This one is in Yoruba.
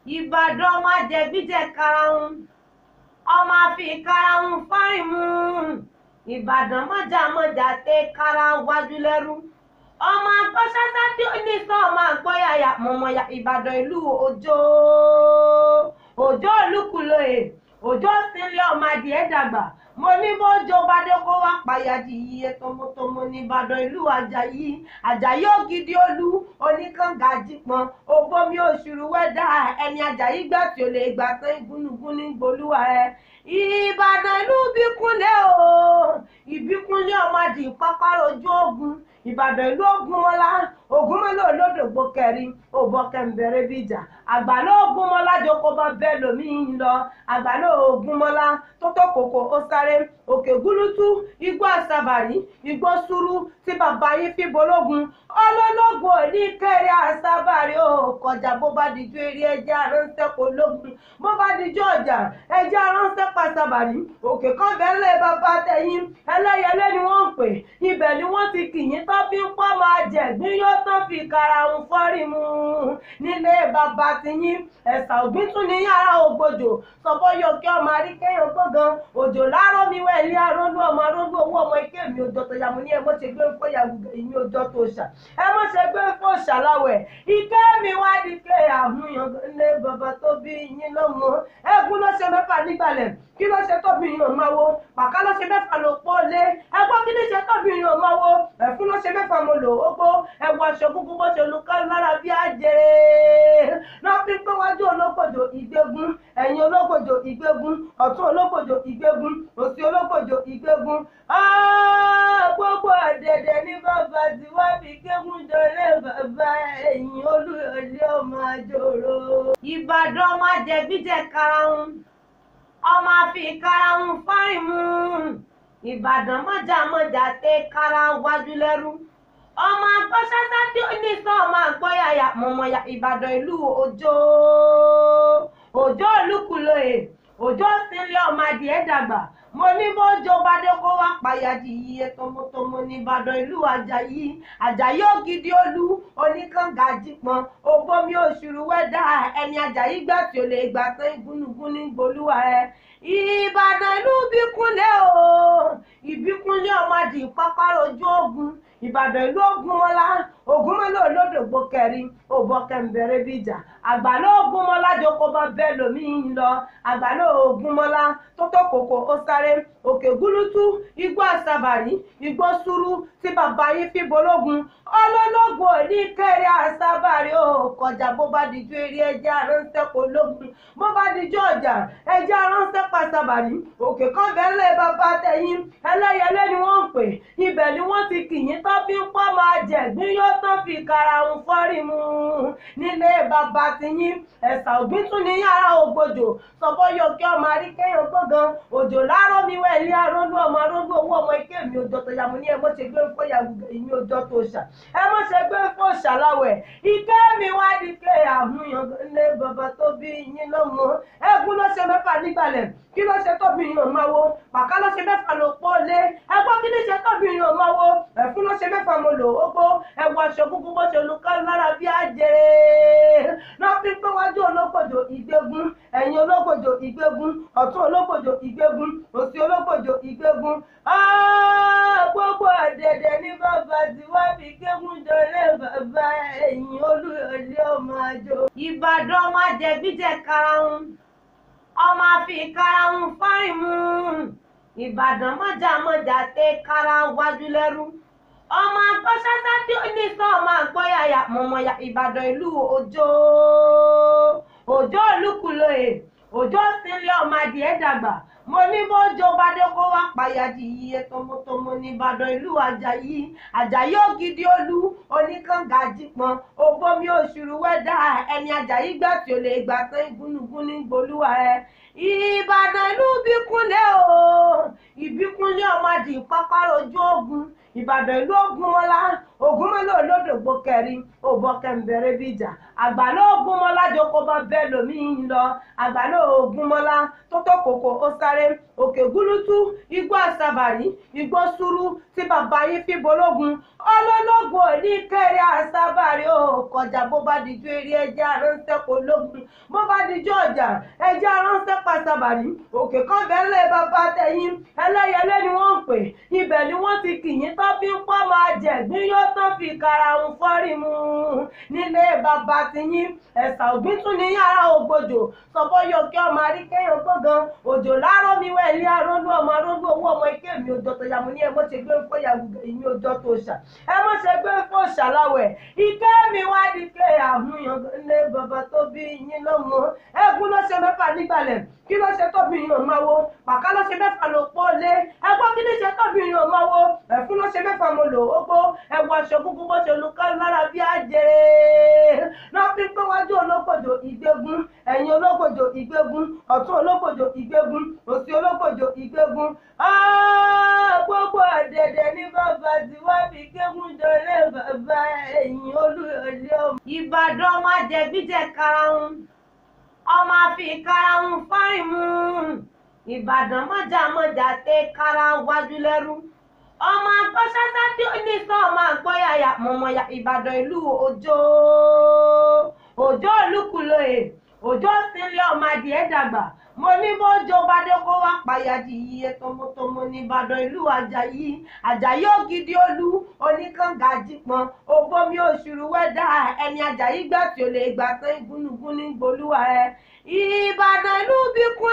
Ìbàdàn ọmọ ajẹgbíjẹ karahun, ọmọ àfi karahun fárímù. Ìbàdàn mọ́jàmọ́jà tẹ kára wájú lẹ́rú. Ọmọ agbọ́sásá tí ó ní sọ ọmọ àgbọ́yàyà mọ̀mọ́yà. Ìbàdàn ìlú Òjó, Òjó Olúkúlóyè, Òjó sílé ọmọ adìẹ dàgbà. Mo ní bójó bá dé kó wá payàjì iye tọmọtọmọ ní Ìbàdàn ìlú Àjàyí, Àjàyí ògidì olú oníkànga jípọn òbomi òṣùrù wẹ́dà ẹni Àjàyí gbà tí ó lè gbà tán igúnnugún ní gbolúwa ẹ. Ìbàdàn ìlú Ìbíkúnlé o, Ìbíkúnlé ọmọ adì pápárọ̀ ojú ogun. Ìbàdàn ìlú Ògúnmọ́lá, Ògúnmọ́lá olódògbò kẹrin, òbọ kẹ̀ǹbẹ̀rẹ̀ bíjà. Àgbàlá Ògúnmọ́lá jókòó bá bẹ́ẹ̀ lómi ń lọ. Àgbàlá Ògúnmọ́lá tó tó kòkó ó sáré. Òkè gúlútú, igbó àsàbàrí, igbó sùúrù tí bàbá yín fi bológun. Olólógun ò ní kéré àsàbàrí o, kọjá bó bá dijú eré ẹja ránṣẹ́ kó lógun. Bó bá dijú ọjà, ẹja ránṣẹ́ pàṣàbàrí. Òkè kan bẹ́ẹ̀ lé bàbá tẹ̀yìn, ẹlẹ́yẹlé ni wọ́n ń pè. Ibẹ̀ ni wọ́n ti kìyìn tó fi ń pọ́ máa jẹ̀gbín yóò tó fi karahun fọ́rí mu. Nílé bàbá tiyín, ẹ̀sà ògbín tún ní yàrá ògbòjò. Sọ̀bọ́yọ̀ kí ọmọ àríkẹ́yàn gbọ̀ngàn. Òjò láàárọ̀ mi wẹ̀ ní arónú ọmọ arónú owó ọmọ ike mi òjò tó yàmú ní ẹ mọ́ ṣe gbé ń fọ́ yàgùgẹ̀ ìyín òjò tó ṣà. Ẹ mọ́ ṣe gbé ń fọ́ ṣàláwẹ̀. Ike mi wá di ké àmúyàn lé bàbá tó bí yín lọ́mọ. Ẹ̀gún ló ṣe mẹ́fà nígbàlẹ̀. Kí ló ṣe tóbi yín ò máa wo? Pàká ló ṣe mẹ́fà ló pọ́ lé. Ẹgbọ́n kí ló ṣe tóbi yín ò máa wo? Ẹ̀fún ló ṣe mẹ́fà mo lò ó gbó. Ẹ̀wọ̀ aṣọ gúngún bó ṣe lu ká lára bí àjẹrè. Náà fi pé wájú ológbòjò ìgbégun, ẹ̀yìn ológbòjò ìgbégun, ọ̀tún ológbòjò ìgbégun, òsì ológbòjò ìgbégun. Gbogbo ọ̀dẹ̀dẹ̀ ní bàbá tí wá fi gégùn jọlé bàbá ẹ̀yìn olúyọ̀lé ọmọ àjòrò. Ìbàdàn ọmọ ajẹgbíjẹ karahun, ọmọ àfi karahun fárímù. Ìbàdàn mọ́jàmọ́jà tẹ kára wájú lẹ́rú. Ọmọ agbọ́sásá tí ó ní sọ ọmọ àgbọ́yàyà mọ̀mọ́yà. Ìbàdàn ìlú Òjó, Òjó Olúkúlóyè, Òjó sílé ọmọ adìẹ dàgbà. Mo ní bójó bá dé kó wá payàjì iye tọmọtọmọ ní Ìbàdàn ìlú Àjàyí, Àjàyí ògidì olú oníkànga jípọn òbomi òṣùrù wẹ́dà ẹni Àjàyí gbà tí ó lè gbà tán igúnnugún ní gbolúwa ẹ. Ìbàdàn ìlú Ìbíkúnlé o, Ìbíkúnlé ọmọ adì pápárọ̀ ojú ogun. Ìbàdàn ìlú Ògúnmọ́lá, Ògúnmọ́lá olódògbò kẹrin, òbọ kẹ̀ǹbẹ̀rẹ̀ bíjà. Àgbàlá Ògúnmọ́lá jókòó bá bẹ́ẹ̀ lómi ń lọ. Àgbàlá Ògúnmọ́lá tó tó kòkó ó sáré. Òkè gúlútú, igbó àsàbàrí, igbó sùúrù tí bàbá yín fi bológun. Olólógun ò ní kéré àsàbàrí o, kọjá bó bá dijú eré ẹja ránṣẹ́ kó lógun. Bó bá dijú ọjà, ẹja ránṣẹ́ pàṣàbàrí. Òkè kan bẹ́ẹ̀ lé bàbá tẹ̀yìn, ẹlẹ́yẹlé ni wọ́n ń pè. Ibẹ̀ ni wọ́n ti kìyìn tó fi ń pọ́ máa jẹ̀gbín yóò tó fi karahun fọ́rí mu. Nílé bàbá tiyín, ẹ̀sà ògbín tún ní yàrá ògbòjò. Sọ̀bọ́yọ̀ kí ọmọ àríkẹ́yàn gbọ̀ngàn. Òjò láàárọ̀ mi wẹ̀ ní arónú ọmọ arónú owó ọmọ ike mi òjò tó yàmú ní ẹ mọ́ ṣe gbé ń fọ́ yàgùgẹ̀ ìyín òjò tó ṣà. Ẹ mọ́ ṣe gbé ń fọ́ ṣàláwẹ̀. Ike mi wá di ké àmúyàn lé bàbá tó bí yín lọ́mọ. Ẹ̀gún ló ṣe mẹ́fà nígbàlẹ̀. Kí ló ṣe tóbi yín ò máa wo? Pàká ló ṣe mẹ́fà ló pọ́ lé. Ẹgbọ́n kí ló ṣe tóbi yín ò máa wo? Ẹ̀fún ló ṣe mẹ́fà mo lò ó gbó. Ẹ̀wọ̀ aṣọ gúngún bó ṣe lu ká lára bí àjẹrè. Náà fi pé wájú ológbòjò ìgbégun, ẹ̀yìn ológbòjò ìgbégun, ọ̀tún ológbòjò ìgbégun, òsì ológbòjò ìgbégun. Gbogbo ọ̀dẹ̀dẹ̀ ní bàbá tí wá fi gégùn jọlé bàbá ẹ̀yìn olúyọ̀lé ọmọ àjò. Ìbàdàn ọmọ ajẹgbíjẹ karahun, ọmọ àfi karahun fárímù. Ìbàdàn mọ́jàmọ́jà tẹ kára wájú lẹ́rú. Ọmọ agbọ́sásá tí ó ní sọ ọmọ àgbọ́yàyà mọ̀mọ́yà. Ìbàdàn ìlú Òjó, Òjó Olúkúlóyè, Òjó sílé ọmọ adìẹ dàgbà. Mo ní bójó bá dé kó wá payàjì iye tọmọtọmọ ní Ìbàdàn ìlú Àjàyí, Àjàyí ògidì olú oníkànga jípọn òbomi òṣùrù wẹ́dà ẹni Àjàyí gbà tí ó lè gbà tán igúnnugún ní gbolúwa ẹ. Ìbàdàn ìlú Ìbíkúnlé o, Ìbíkúnlé ọmọ adì pápárọ̀ ojú ogun. Ìbàdàn ìlú Ògúnmọ́lá, Ògúnmọ́lá olódògbò kẹrin, òbọ kẹ̀ǹbẹ̀rẹ̀ bíjà. Àgbàlá Ògúnmọ́lá jókòó bá bẹ́ẹ̀ lómi ń lọ. Àgbàlá Ògúnmọ́lá tó tó kòkó ó sáré. Òkè gúlútú, igbó àsàbàrí, igbó sùúrù tí bàbá yín fi bológun. Olólógun ò ní kéré àsàbàrí o, kọjá bó bá dijú eré ẹja ránṣẹ́ kó lógun. Bó bá níjọ́ ọjà ẹjẹ́ aránṣẹ́ pàṣàbàrí òkè kan bẹ́ẹ̀ lé bàbá tẹ̀yìn ẹlẹ́yẹlé ni wọ́n ń pè ibẹ̀ ni wọ́n ti kìyìn tó fi ń pọ́ máa jẹ̀gbín yóò tó fi karahun fọ́rí mu nílé bàbá tiyín ẹ̀sà ògbín tún ní yàrá ògbòjò sọ̀bọ́yọ̀ kí ọmọ àríkẹ́yàn gbọ̀ngàn òjò láàárọ̀ mi wẹ̀ ní arólú ọmọ arólú owó ọmọ ike mi òjò tó yàmú ní ẹ mọ́ ṣe gbé ń fọ́yà gbùgbẹ̀ ìyín òjò tó ṣà ẹ mọ́ ṣe gbé ń fọ́ ṣàláwẹ̀ ike mi wá di pé àmúyàn lé bàbá tó bí yín lọ́mọ ẹgún ló ṣe mẹ́fà nígbàlẹ̀ kí ló ṣe tóbi yín ọmọ wo pàká ló ṣe mẹ́fà ló pọ́ lé ẹgbọ́n kí ló ṣe tóbi yín ọmọ wo ẹ̀fún ló ṣe mẹ́fà mo lò ó gbó ẹwọ aṣọ gúngún bó ṣe lu ká lára bí àjẹrè náà fi pé wájú olókòjò ìgbégun ẹ̀yìn olókòjò ìgbégun ọ̀tún olókòjò ìgbégun òsì olókòjò ìgbégun gbogbo ọ̀dẹ̀dẹ̀ ní bàbá tí wọ́n fi gégùn jọlé bàbá ẹ̀yìn olúyọ̀lé ọmọ. Ìbàdàn máa jẹ̀gbíjẹ karahun ọmọ àfi karahun fárímù Ìbàdàn mọ́jàmọ́jà tẹ karahun wájú lẹ́rú ọmọ agbọ́sásá tí ó ní sọ ọmọ àgbọ́yàyà mọ̀mọ́yà Ìbàdàn ìlú Òjó Òjó olúkúlóye Òjó sílé ọmọ adìẹ dàgbà mo ní bójó bá dé kó wá payàjì iye tọmọtọmọ ní Ìbàdàn ìlú Àjàyí Àjàyí ògidì olú oníkànga jípọn òbomi òṣùrù wẹ́dà ẹni Àjàyí gbà tí ó lè gbà tán igúnnugún ní gbolúwa ẹ Ìbàdàn ìlú bí kún.